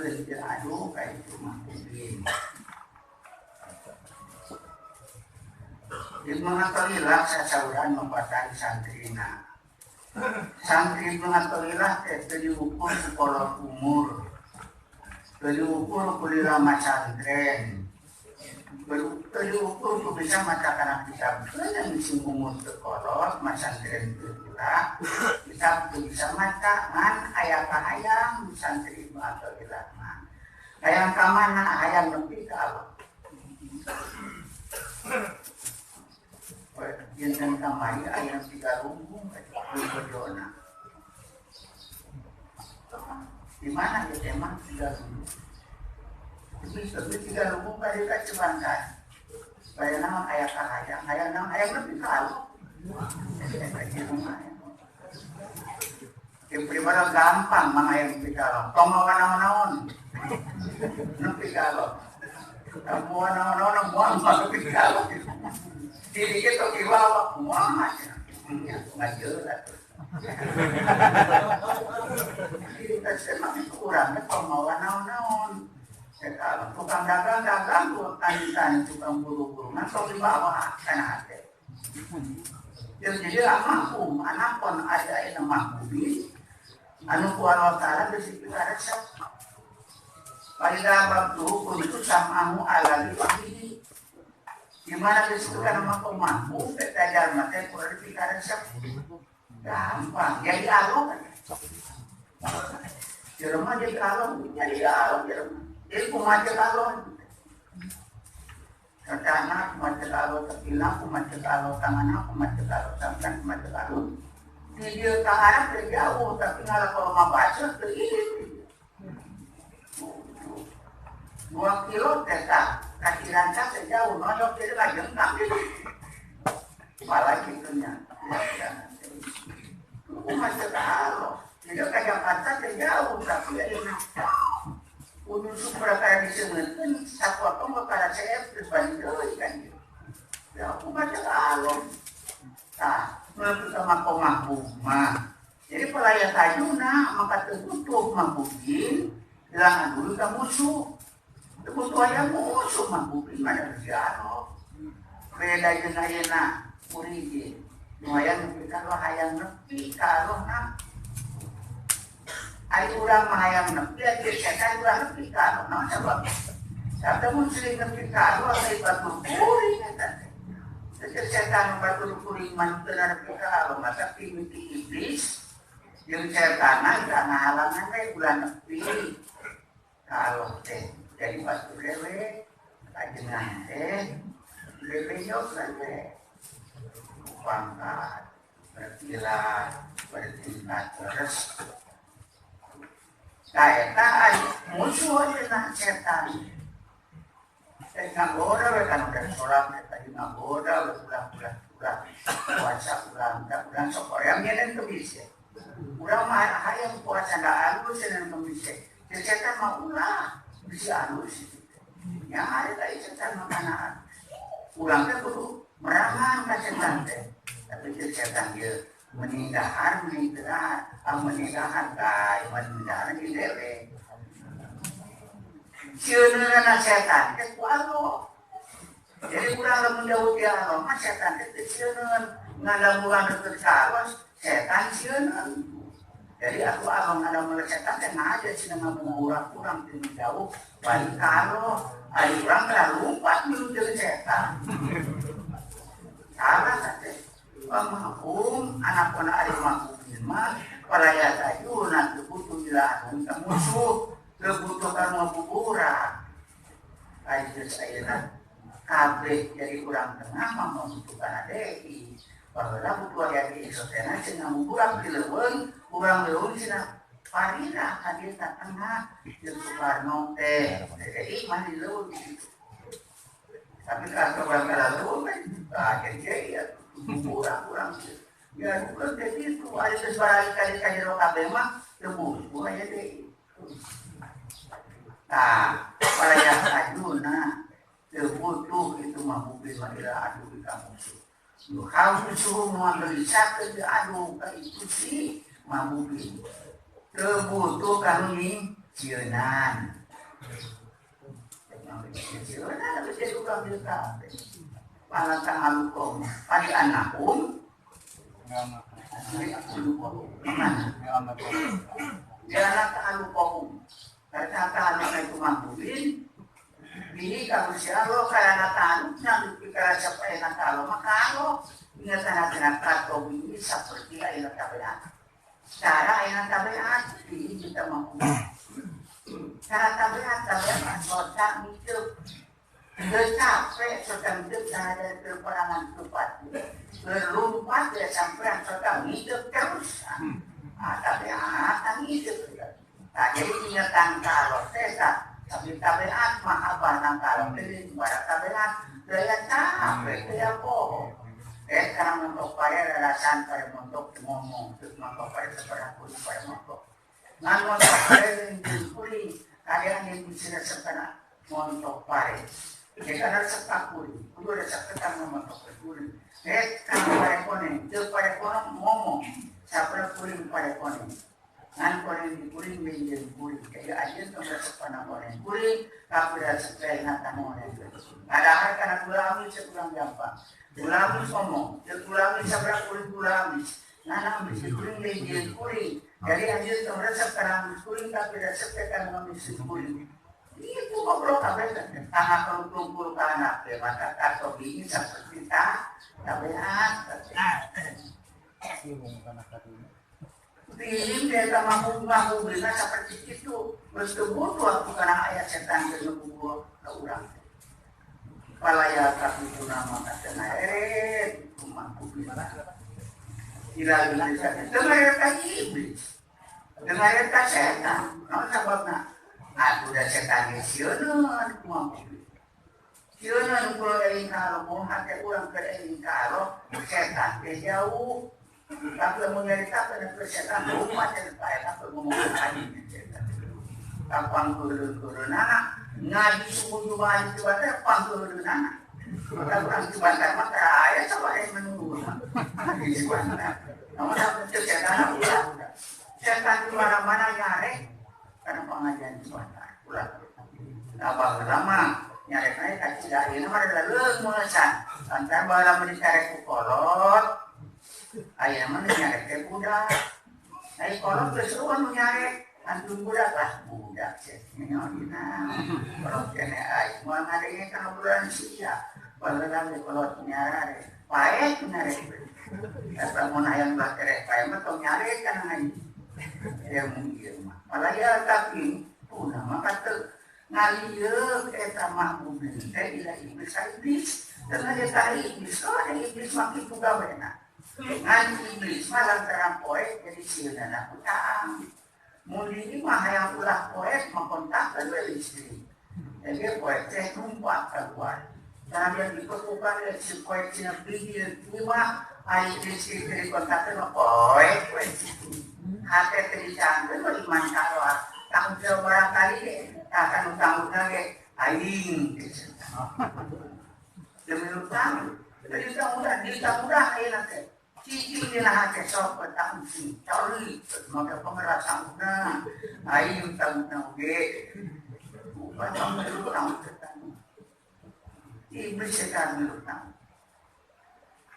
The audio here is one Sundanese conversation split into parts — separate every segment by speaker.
Speaker 1: dilisahkeun jeung adu ka itu mahbubin. Ibnu Athaillah sasauran mapatan santrina. Santri Ibnu Athaillah teh teu diukur ku kolot umur. Teu diukur ku lila masantren. Teu diukur ku bisa maca kana kitab. Keun sing umur teu kolot masantren teu lila, kitab teu bisa maca ngan aya kahayang santri Ibnu Athaillah mah. Hayang ka mana? Hayang nepi ka Allah. Dinten kamari aya tiga lumbung bojona. Di mana ya emang tiga lumbung? Tapi tiga lumbung kali ka Cibantai. Baya naon aya kahayang, hayang naon hayang nepi ka Allah. Yang pribadi gampang mang hayang nepi ka Allah. Tong mawa naon-naon. Nepi ka Allah. Moal naon-naon moal nepi ka Allah. Diri kita kiwawa kumaha nya ngajeula tuh. Kita semang kurang teh pamawa naon-naon. Eta tukang dagang-dagang tukang tani-tani tukang buru-buru mah sok dibawa kana hate. Jadi lah mampu anakon ada aya mahbubi anu ku Allah Taala geus dipikaresep. Palida bab hukum itu samahu ala liwahihi. Di mana di situ kan mampu mampu kita jalma teh kudu dipikaresep. Gampang jadi alok. Jelema jadi alok, jadi alok jelema. Jadi kumaha ceuk alok. Rencana kumaha ceuk alok, tepilang kumaha ceuk alok, tanganna kumaha ceuk alok, sampean kumaha ceuk alok. Di dieu ka harap teh jauh tapi ngalah kalau mah baca teu ieu. 2 kilo teh tah kaki rancak teh jauh nonyok teh lajengkang gitu. Malah kitunya. Kumaha ceuk alok. Jadi ka Jakarta teh jauh tapi ayeuna kudu supra diseungeutkeun sapotong ka CF geus balik deui kan gitu. Ya kumaha ceuk alok. Tah, menurut sama komahbub mah. Jadi pelaya tajuna maka teu butuh mahbubin hilangan dulu ka musuh. Teu butuh aya musuh mahbubin mah da geus alok. Beda jeung ayeuna kuring ge. Nu hayang nepi ka Allah hayang nepi ka Allah na. Ari urang mah hayang nepi atuh setan urang nepi ka Allah naon sabab? Sabda mun sering nepi ka Allah teh batur kuring eta teh. Teu setan batur kuring mah teu nepi ka Allah mata mimiti iblis jeung setanna teu ngahalangan we ulah nepi ka Allah teh. Jadi batur dewe kajengan teh dewe nyok we. Pangkat berkilat bertingkat terus. Nah, eta musuh ayeuna setan. Teh ngagoda we kan udah sholat teh tadi ngagoda we ulah-ulah ulah puasa ulah ulah sok hoream nyeun teu bisa. Urang mah hayang puasa da alus nyeun teu bisa. Teh setan mah ulah bisa alus. Nya ari teh setan mah kana alus. Urang teh kudu merangan ka setan teh. Tapi teh setan ieu meninggahan meninggahan meninggahan ka meninggahan di dewe. Sieunna setan teh ku Allah. Jadi urang lamun jauh ti Allah mah setan teh teu sieun. Ngan urang deukeut ka Allah setan sieun. Jadi aku Allah ngadamel setan teh ngaja cenah ngabuburak urang ti jauh balik ka Allah. Ari urang teh lumpat milu jeung setan. Salah teh. Mahkum anak-anak ari mahkum mah palaya tajuna teu butuh ila ka musuh teu butuh ka ngabuburak. Ari geus ayeuna kabeh jadi urang tengah mah membutuhkan ADI. Baheula butuh aya di sotena cenah ngabuburak di leuweung, urang leuweung cenah parira ka dieu ka tengah jeung Soekarno teh. Jadi mah di leuweung gitu. Tapi kalau urang ka leuweung kan jadi ya kurang-kurang ya bukan jadi itu ada sesuatu kali kali jero kabeh mah teu butuh aya deui. Tah, palaya ajuna teu butuh itu mah mungkin mah ila adu ka musuh. Nu musuh moal gelisakeun teu adu ka itu si mahbubin. Teu butuh ka nu Sieunan. Sieunan tapi jadi urang dieu kabeh. Pala ta'alukum pali anakum Jangan ta'alukum karena ta'aluk itu mahbubin bihi kamu sialo karena ta'aluknya karena siapa yang ta'aluk maka Allah ingatan hati bihi seperti ayat tabiat cara ayat tabiat bihi kita mahbubin cara tabiat tabiat sota mikir tercapai sedang ada terperangan tempat berlompat ya sampai sedang hidup terus tabiat hidup nah, jadi ingatan kalau sesat tapi tabiat mahabbah nang kalau ini bara tabiat daya capek daya bohong sekarang untuk pare rarasan pare untuk ngomong untuk pare seberapa pare untuk ngan untuk pare kuring kalian yang bisa sepena untuk pare kita resep kakuri, kudu resep ketang ngomong kuring. Kang pare konen, teu pare kono ngomong, sapra kuring pare konen. Ngan konen di kuring menjeun kuring. Jadi ajeun tong resep kana konen kuring, tapi resep na konen. Padahal kana gula amis sekurang gampang. Gula amis ngomong, teu gula amis sapra kuring gula amis. Ngan amis di kuring menjeun kuring. Jadi ajeun tong resep kana amis kuring, tapi resep kana amis kuring. Itu ngobrol kabeh tangan kumpul kana teh mata katobi seperti ta tabiat Pilim dia sama mampu bina seperti itu bersebutu aku karena ayat setan ke urang palaya tapi nama katana mampu bina tidak bisa dengar iblis dengar setan naon sababna aku dah setan sieun mampu. Sieun kula eling kalau hate urang keur eling kalau setan teh jauh. Tapi lamun nyaritakeun ke setan rumah teh pae tapi ngomong ngaji setan. Tapang kuleun-kuleunana ngaji subuh ngaji teh pangkuleunana. Maka urang Cibantar mah teh aya sawae menunggu. Cibantar. Namun teu setan ulah. Setan di mana-mana nyarek karena pengajian Cibantar ulah. Abah lama nyarek naik kaki dari nama adalah leung melesan. Antara baheula mun dicarek ku kolot, aya mah nyarek teh budak. Ai kolot geus eueuh nu nyarek, antum budak lah budak sih. Nyaho dina. Kolot keneh ai moal ngadenge kana obrolan sia. Baheula ge kolot nyarek, paeh nyarek. Eta mun hayang ulah tereh paeh mah tong nyarek kana ngaji. Ya mungkin mah. Palaya tapi tuna maka teu ngalieuk eta mahbubin teh ila iblis iblis dengan eta iblis oh ada iblis mah kitu gawena. Ngan iblis mah lantaran poek jadi sieunana ku taang. Mun diri mah hayang ulah poek mangkontakkeun we istri. Jadi poek teh numpak keluar. Karena dia dikukukan si poek cenah biji mah ai istri teh dikontakkeun mah poek we. Hati tericangkeun mah iman ka Allah. Tanggung jawab barangkali deh, akan utang-utang ge aing demi utang, dari utang udah, di utang udah ayeuna teh. Cicing dina hate sok petang sing cari, maka pangeran utangna, aing utang-utang oge. Bukan utang utang. Iblis setan utang.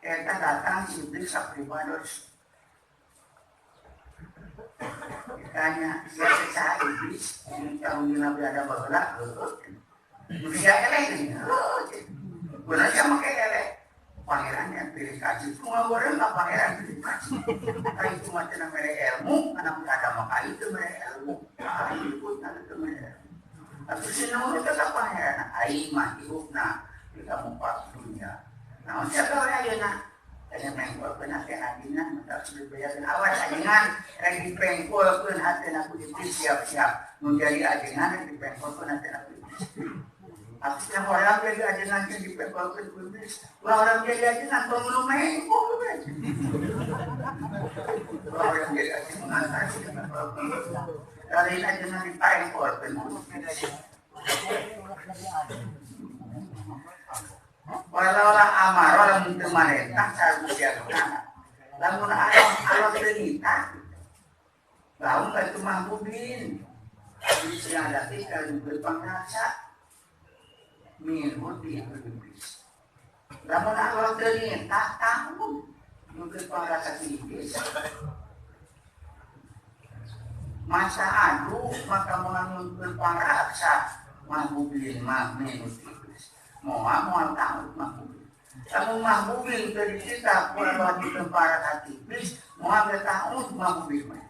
Speaker 1: Eta datang si iblis sapribados. Ditanya, dia secara iblis, ini tahun Nabi ada baheula, heueuh. Manusia eleh nih, heueuh. Bener sama kayak eleh. Pangeran yang pilih kasih, cuma goreng nggak pangeran pilih kasih. Tapi cuma cenah mere ilmu, anak ada maka itu mere ilmu. Aing ikut itu mere ilmu. Tapi sinau tetap pangeran, aing mah hirupna di kampung dunia. Naon siapa ayeuna? Kaya mengkolkeun hate ajengan, maka sudah dibayarkeun awas ajengan, rek dipengkolkeun hatena ku iblis siap-siap. Nu jadi ajengan rek dipengkolkeun hatena ku iblis. Artinya orang jadi ajengan teh dipengkolkeun ku iblis. Ulah orang jadi ajengan tong nu mengkol we. Ulah orang jadi ajengan dipengkolkeun. Lain ajengan dipengkolkeun ku iblis. Walau amaro lamun teu marentah sareng diageuna. Lamun aya alon teu nitah. Lamun ka itu mahbubin. Disiadati kalau pangrasa minhu di iblis. Lamun Allah teu nitah tahun mungkin pangrasa ti iblis. Masa adu maka mungkin pangrasa mahbubil mah minhu ti iblis. Moal moal tahun mahbubil. Lamun mahbubil teu dititah ku Allah di pangrasa ti iblis, moal teu tahun mahbubil mah.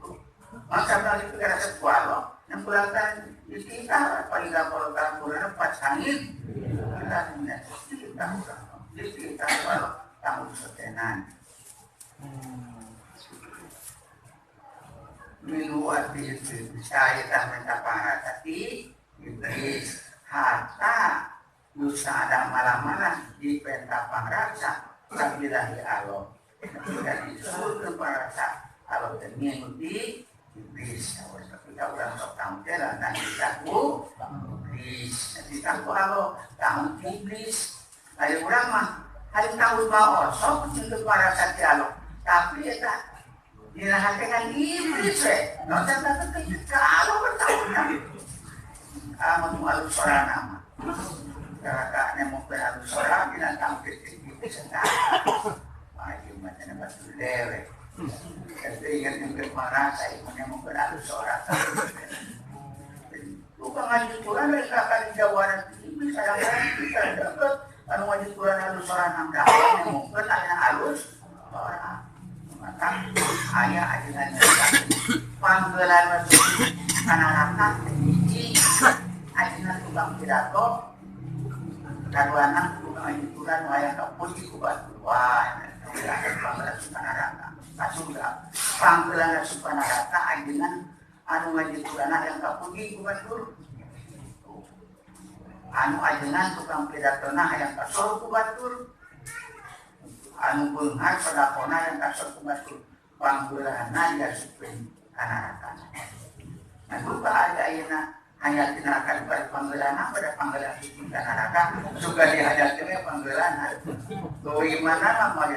Speaker 1: Maka kali perkara sesuatu yang kulantaran dititah paling kalau kurang empat sangit kita dititah dititah kalau tahu setenan minuati saya tak minta pangrasati iblis harta dosa ada malam-malam di penta pangrasa sabilahi Allah dan disuruh ke pangrasa Allah dan mengikuti iblis. Kita orang sok tahu jalan dan ditaku iblis, ditaku Allah tahu iblis. Ayo orang mah, ayo tahu mau osok untuk para saksi Allah. Tapi ya tak, dinahatekan iblis eh. Nonton tak kalau bertahun-tahun. Amat malu sora nama. Kakak nemo peralu sora, bila tahu iblis entah. Maju macam batu dewe. Saya ingat yang kemana saya mau berlalu seorang. Bukan ngaji Quran dari kakak jawaran ini kadang-kadang kita dapat anu ngaji Quran halus seorang nambah mungkin ayah halus seorang. Maka ayah ajaran panggilan anak-anak hiji ajaran tukang pidato kaduana tukang ngaji Quran wayang kapuji ku batu wah panggilan anak-anak. Surga panggilan supanarata ajengan anu ngaji Quran yang kapuji ku batur anu ajengan tukang pidatona yang kasor ku batur anu beunghar sedakona yang kasor ku batur panggilanna ya supen kanarata. Nah duka ada ayeuna hanya tinakan pada panggilan pada panggilan supen kanarata suka dihajatkeun panggilan tuh mana mah.